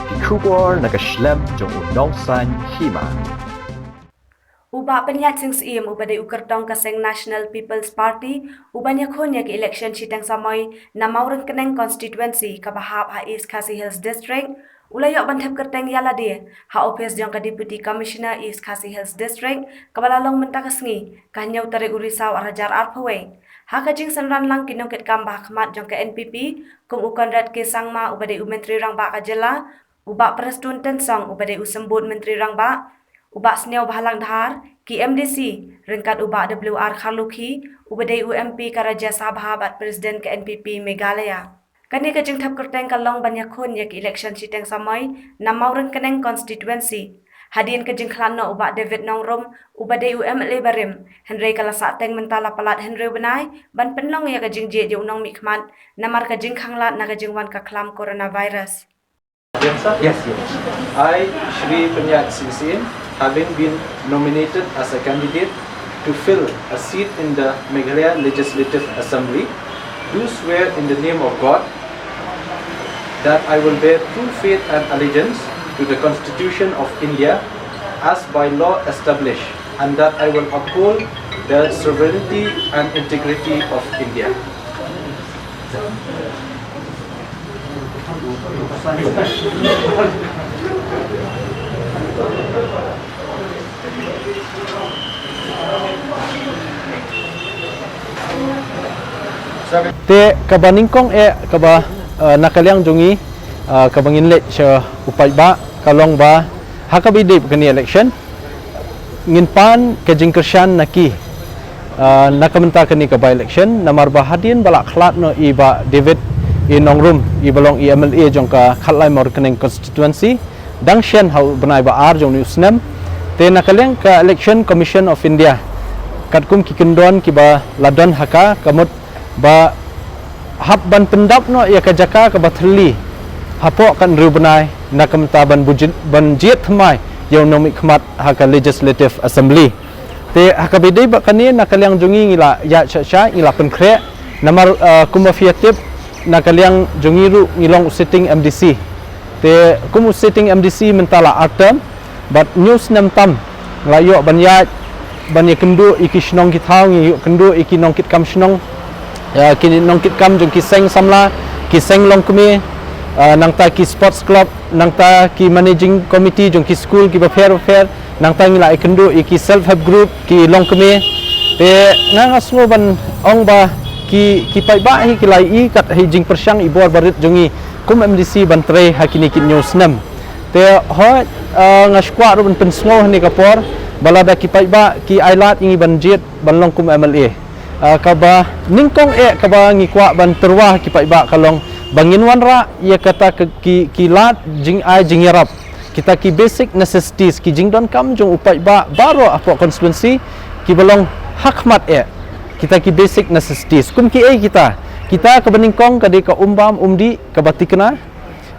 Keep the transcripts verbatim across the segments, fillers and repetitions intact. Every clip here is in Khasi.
Ki khubor na ka shlem jong u nongsan hima. U Bah Pynïaid Sing Syiem uba dei u kyrtong ka seng National People's Party, uban ïakhun ïa ka election shiteng samoi na Mawryngkneng constituency kaba hap ha East Khasi Hills District, u la ïoh ban thep kyrteng ïa lade ha ophis jong ka Deputy Commissioner East Khasi Hills District kaba la long mynta ka sngi, ka hynñiew tarik u Risaw arhajar arphew wei. Ha ka jingsynran lang ki nongkitkam ba ha khmat jong ka N P P, kum u Conrad K Sangma uba dei u Myntri Rangbah ka jylla, u Bah Prestone Tynsong uba dei u Symbud Myntri Rangbah, u Bah Sniawbhalang Dhar, ki M D C, ryngkat u Bah W R Kharlukhi uba dei u M P ka Rajya Sabha bad President ka N P P Meghalaya. Kane ka jingthep kyrteng ka long ban ïakhun ïa ka election shiteng samoi na Mawryngkneng constituency. Hadien ka jingkhlad noh u Bah David Nongrum uba dei u M L A barim, hynrei ka la sah teng mynta la palat hynriew bnai ban pynlong ïa ka jingjied ïa u nongmihkhmat namar ka jingkhanglad na ka jingwan ka khlam coronavirus. Yes, yes. I, Shri Pynïaid Sing Syiem, having been nominated as a candidate to fill a seat in the Meghalaya Legislative Assembly, do swear in the name of God that I will bear true faith and allegiance to the Constitution of India as by law established, and that I will uphold the sovereignty and integrity of India. Te kaba nyngkong eh kaba, eh, na ka liang jong ngi, eh, kaba ngin leit sha u paidbah ka long ba ha kaba ïadei bad kane election ngin pan ka jingkyrshan na ki, ah, na ka bynta kane ka by election, namar ba hadien ba la khlad noh i Bah David i Nongrum iba long i M L A jong ka Khatlai Mawryngkneng constituency, dang shen ha u bnai ba ar jong une u snem. Te na ka liang ka Election Commission of India, katkum ki kyndon kiba la don ha ka, ka mut ba hap ban pyndap noh ïa ka jaka kaba thylli hapoh ka hynriew bnai na ka bynta ban bujied, ban jied thymmai ïa u nongmihkhmat ha ka Legislative Assembly. Te ha kaba ïadei bad kane na ka liang jong ngi ngi la ïaid shah shah, ngi la pynkhreh namar, eh, kumba phi ïa tip na ka liang jong ngi ruh ngi long u sitting M D C. Te kum u sitting M D C mynta la ar term, bad hynñiew snem tam ngi la ïoh ban ïaid, ban ïakynduh ïa ki shnong ki thaw, ngi ïoh kynduh ïa ki nongkitkam shnong, eh, ki nongkitkam jong ki seng samla, ki seng longkmie, eh, nangta ki sports club, nangta ki managing committee jong ki skul kiba pher bapher, nangta ngi la ïakynduh ïa ki self help group, ki longkmie. Te nga nga sngew ban ong ba ki, ki paidbah hi ki la ïohi kat hi jingpyrshang i bor barit jong ngi kum M D C ban trei ha kine ki hynñiew snem. Te hooid, eh, nga sngewkwah ruh ban pynsngew ha kane ka por ba lada ki paidbah ki ai lad ïa ngi ban jied ban long kum M L A. Eh, kaba nyngkong eh kaba ngi kwah ban tyrwa ha ki paidbah ka long ba ngin wanrah ïa kata ka ki, ki lad jingai jingïarap, kita ki basic necessities, ki jingdonkam jong u paidbah baroh hapoh constituency kiba long ha khmat eh. Kita ki basic necessities kum kiei kita, kita kaba nyngkong ka dei ka um bam um dih kaba thikna,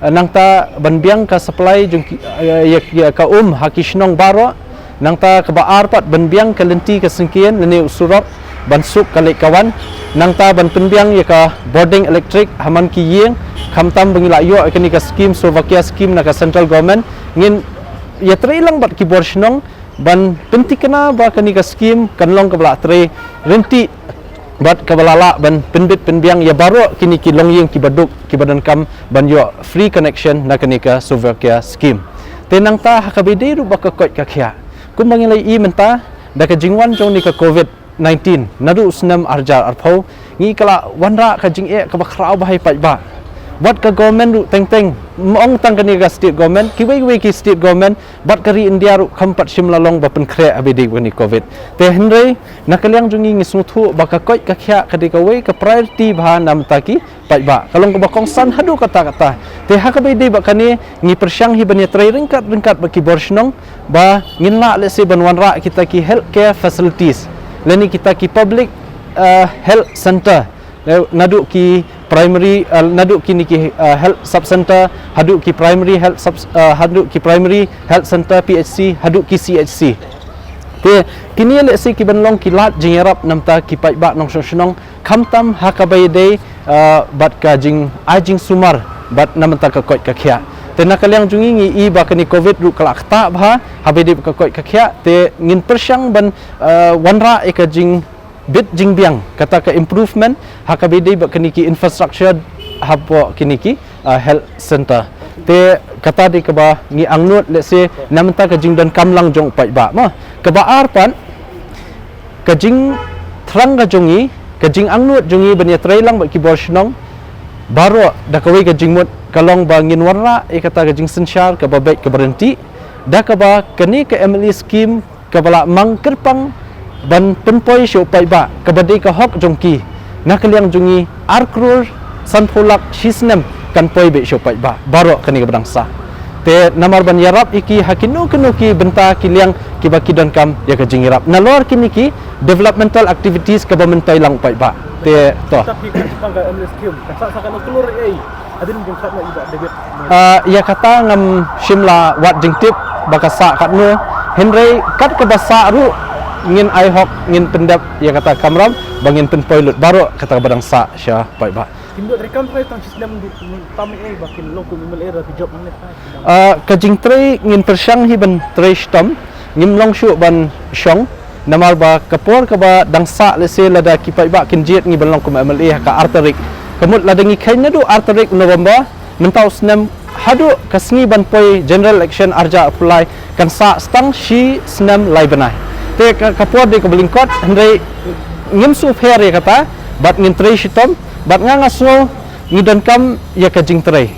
eh, nangta ban biang ka supply jong ki, eh, ïa, ïa ka um ha ki shnong baroh. Nangta kaba ar pat ban biang ka lynti ka syngkien lane u surok ban suk ka leit ka wan. Nangta ban pynbiang ïa ka bording elektrik ha man ki ïing, khamtam ba ngi la ïoh ïa kane ka skim Slovakia skim na ka central government. Ngin ïatrei lang bad ki bor shnong ban pynthikna ba kane ka skim kan long kaba la trei ryntih bad kaba la lah ban pynbit pynbiang ïa baroh kine ki longïing kiba duk kiba donkam ban ïoh free connection na kane ka Slovakia skim. Te nangta ha kaba ïadei ruh bad ka koit ka khiah, kumba ngi la ïohi mynta da ka jingwan jong kane ka covid nineteen naduh u snem arhajar arphew, ngi ka la wanrah ka jingeh kaba khraw bha ïa paidbah. Wat ka government ruh teng teng, ym ong tang kane ka state government, kiwei kiwei ki state government bad ka ri India ruh kam pat shym la long ba pynkhreh ha kaba ïadei bad kane covid. Te hynrei na ka liang jong ngi ngi sngewthuh ba ka koit ka khiah ka dei kawei ka priority bha na bynta ki paidbah, ka long kaba kongsan haduh katta katta. Te ha kaba ïadei bad kane ngi pyrshang hi ban ïatrei ryngkat ryngkat bad ki bor shnong ba ngin lah lehse ban wanrah kita ki health care facilities lane kita ki public, eh, health center, eh, naduh ki primary, eh, naduh kine ki, eh, health sub center haduh ki primary health sub, eh, haduh ki primary health center, P H C haduh ki C H C. Te kine lehse ki ban long ki lad jingïarap na bynta ki paidbah nongshong shnong, khamtam ha kaba ïadei, eh, bad ka jingai jingsumar bad na bynta ka koit ka khiah. Te na ka liang jong ngi ngi i ba kane covid ruh ka la ktah bha, haba ïadei bad ka koit ka khiah, te ngin pyrshang ban, eh, wanrah ïa ka jingbit jingbiang, kata ka improvement, ha kaba ïadei bad kine ki infrastructure, hapoh kine ki, eh, health center. Te kata dei kaba ngi angnud, let's say, na mynta ka jingdonkam lang jong u paidbah, mo. Kaba ar pat, ka jingthrang ka jong ngi, ka jingangnud jong ngi ban ïatrei lang bad ki bor shnong baroh da kawei ka jingmut ka long ba ngin wanrah ïa kata ka jingsynshar kaba beit kaba ryntih, da kaba kane ka M L A scheme kaba la mang kyrpang ban pynpoi sha u paidbah, kaba dei ka hok jong ki. Na ka liang jong ngi ar klur sanphew lak shi snem kan poi beit sha u paidbah baroh kane kaba dang sah. Te namar ban ïarap ïa ki ha kino kino ki bynta ki liang kiba ki donkam ïa ka jingïarap nalor kine ki developmental activities kaba myntoi lang u paidbah. Te to. Tapi kan sepang ka M L A scheme, kan sah sah kan klur ei. Hadien jingkhat na i Bah David. Ah, ïa kata ngam shym la wad jingtip ba ka sah katno. Hynrei kat kaba sah ruh ngin ai hok, ngin pyndep ïa kata kamram ba ngin pynpoi lut baroh kata kaba dang sah sha paidbah. Kim dot rekam trai tang shi snem du tam ei ba kin long kum M L A ra ki job hangne. Ah, ka jingtrei ngin pyrshang hi ban trei shitom, ngim long shuh ban shong. Namar ba ka por kaba dang sah, let's say, lada ki paidbah kin jied ngi ban long kum M L A ha ka ar tarik. Ka mut lada ngi kheiñ naduh ar tarik November, mynta u snem haduh ka sngi ban poi general election arhajar arphew lai kan sah tang shi snem lai bnai. Te ka, ka por dei kaba lyngkot, hynrei ngim sngewpher ïa kata, bad ngin trei shitom, bad nga nga sngew ngi donkam ïa ka jingtrei.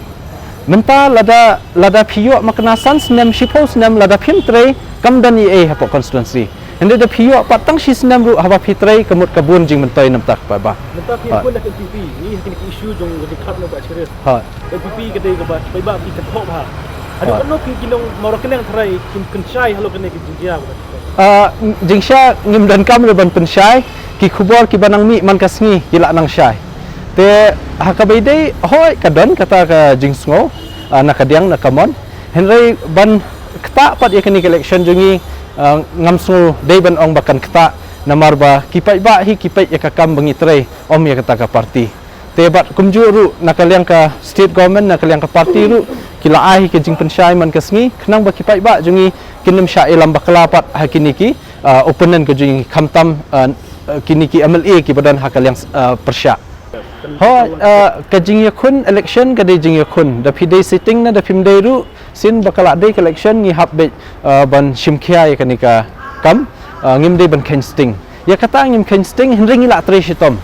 Mynta lada, lada phi ïoh makna san snem, shiphew snem, lada phim trei, kam don ei ei hapoh constituency. Hynrei da phi ïoh pat tang shi snem ruh haba phi trei, ka mut ka bun jingmyntoi namar ka paidbah. Mynta phi bun da ka N P P, ngi ha kine ki issue jong ka jingkhat na Bah Sharif. Ha. Ka N P P ka dei kaba paidbah ki kynthok bha. Haduh katno ki nong Mawryngkneng tharai kin pynshai halor kane ka jingjia. Ah, jingshai ngim donkam ruh ban pynshai, ki khubor kiba nang mih man ka sngi ki la nang shai. Te ha kaba ïadei hooid ka don kata ka jingsngew, ah, na ka diang na ka mon. Hynrei ban ktah pat ïa kane ka election jong ngi, ah, ngam sngew dei ban ong ba kan ktah, namar ba ki paidbah hi ki peit ïa ka kam ba ngi trei, ym ïa kata ka party. Te bad kumjuh ruh na ka liang ka state government, na ka liang ka party ruh ki la ai hi ka jingpynshai man ka sngi, khnang ba ki paidbah jong ngi kin ym shah ïalam bakla pat ha kine ki, ah, opponent ka jong ngi, khamtam, ah, kine ki M L A kiba don ha ka liang, ah, pyrshah. Hooid, ah, ka jingïakhun election ka dei jingïakhun. Da phi dei sitting ne da phim dei ruh, shisien ba ka la dei ka election ngi hap beit, ah, ban shim khia ïa kane ka kam, ah, ngim dei ban kheiñ sting. Ïa kata ngim kheiñ sting, hynrei ngi la trei shitom.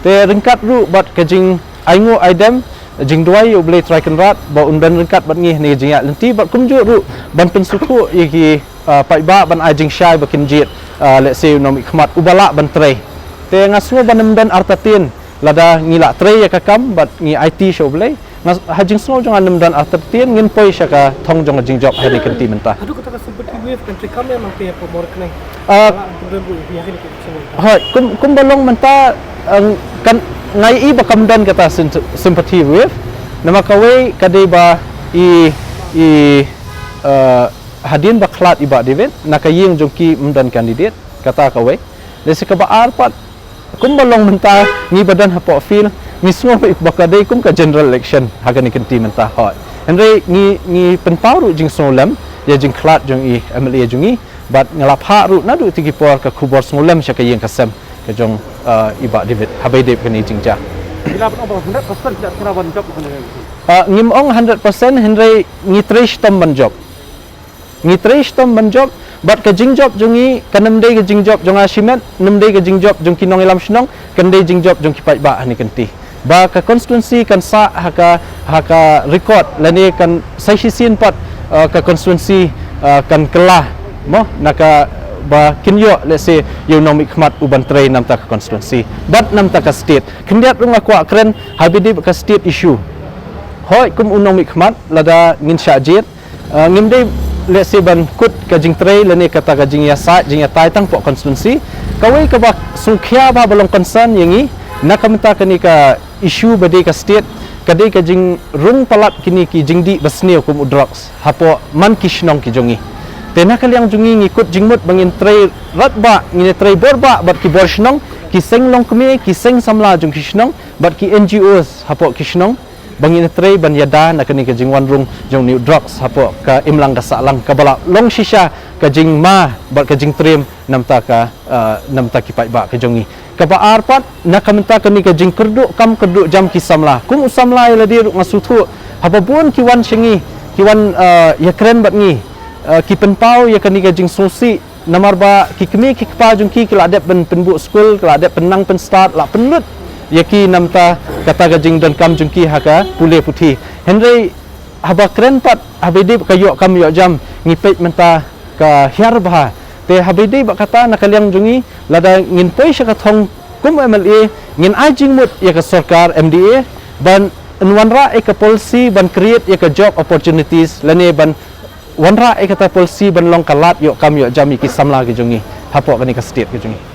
Te ryngkat ruh bad ka jingainguh aidem, jingduwai ïa U Blei Trai Kynrad ba un don ryngkat bad ngi ha kane ka jingïaid lynti, bad kumjuh ruh ban pynsngewthuh ïa ki, ah, paidbah ban ai jingshai ba kin jied, ah, let's say u nongmihkhmat uba lah ban trei. Te nga sngew ban ym don artatien, lada ngi la trei ïa ka kam bad ngi aiti sha U Blei. Nga, ha jingsngew jong nga, ym don artatien, ngin poi sha ka thong jong ka jingjop ha kane ka kynti mynta. Haduh kata ka sympathy wave kan treikam ïa nangta hapoh Mawryngkneng? Ah, hooid, kum, kumba long mynta, ah, kan, nga ïohi ba kam don kata sym-, sympathy wave. Namar kawei ka dei ba i, i, ah, hadien ba khlad i Bah David, na ka ïing jong ki ym don candidate, kata kawei. Lehse kaba ar pat, kumba long mynta ngi ba don hapoh field, ngi sngew ba ka dei kum ka general election ha kane ka kynti mynta, hooid. Hynrei ngi, ngi pynpaw ruh jingsngewlem ïa jingkhlad jong i M L A jong ngi, bad nga la phah ruh naduh kti ki por ka khubor sngewlem sha ka ïing ka sem ka jong, ah, i Bah David haba ïadei bad kane ka jingjia. Ngi la ban ong ba hundred percent ki la ban jop kane ka. Ah, ngim ong hundred percent, hynrei ngi trei shitom ban jop. Ngi trei shitom ban jop, bad ka jingjop jong ngi kan ym dei ka jingjop jong nga shimet, ym dei ka jingjop jong ki nongïalam shnong, kan dei jingjop jong ki paidbah ha kane ka kynti. Ba ka constituency kan sah ha ka, ha ka record, lane kan sa shisien pat, eh, ka constituency, eh, kan kylla, mo, na kaba kin ïoh, let's say, ïa u nongmihkhmat uban trei namar ka constituency bad namar ka state. Khyndiat ruh nga kwah kren haba ïadei bad ka state issue. Hooid, kum u nongmihkhmat, lada ngin shah jied, ah, ngim dei, let's say, ban kut ka jingtrei lane kata ka jingïasaid jingïatai tang hapoh constituency. Kawei kaba sngewkhia bha ba long concern ïa ngi na ka bynta kane ka issue ba dei ka state, ka dei ka jingrung palat kine ki jingdih basniew kum u drugs hapoh man ki shnong ki jong ngi. Te na ka liang jong ngi ngi kut jingmut ba ngin trei radbah, ngin trei borbah bad ki bor shnong, ki seng longkmie, ki seng samla jong ki shnong, bad ki N G Os hapoh ki shnong, ba ngin ïatrei ban ïada na kane ka jingwan rung jong une u drugs hapoh ka imlang ka sahlang, kaba la long shisha ka jingma bad ka jingtriem namta ka, eh, namta ki paidbah ka jong ngi. Kaba ar pat, na ka bynta kane ka jingkyrduh kam kyrduh jam ki samla. Kum u samla ïa lade ruh nga sngewthuh, haba bun ki wan sha ngi, ki wan, eh, ïakren bad ngi, eh, ki pynpaw ïa kane ka jingsngewsih, namar ba ki kmie ki kpa jong ki ki la dep pyn, pynbuh skul, ki la dep pynnang pynstad, la pynlut ïa ki namta kata ka jingdonkam jong ki ha ka pule puthi. Hynrei haba kren pat, haba ïadei bad ka ïoh kam ïoh jam, ngi peit mynta ka hiar bha. Te haba ïadei bad kata, na ka liang jong ngi, lada ngin poi sha ka thong kum u M L A, ngin ai jingmut ïa ka sorkar M D A ban wanrah ïa ka policy ban create ïa ka job opportunities, lane ban wanrah ïa kata policy ban long ka lad ïoh kam ïoh jam ïa ki samla ki jong ngi hapoh kane ka state ka jong ngi.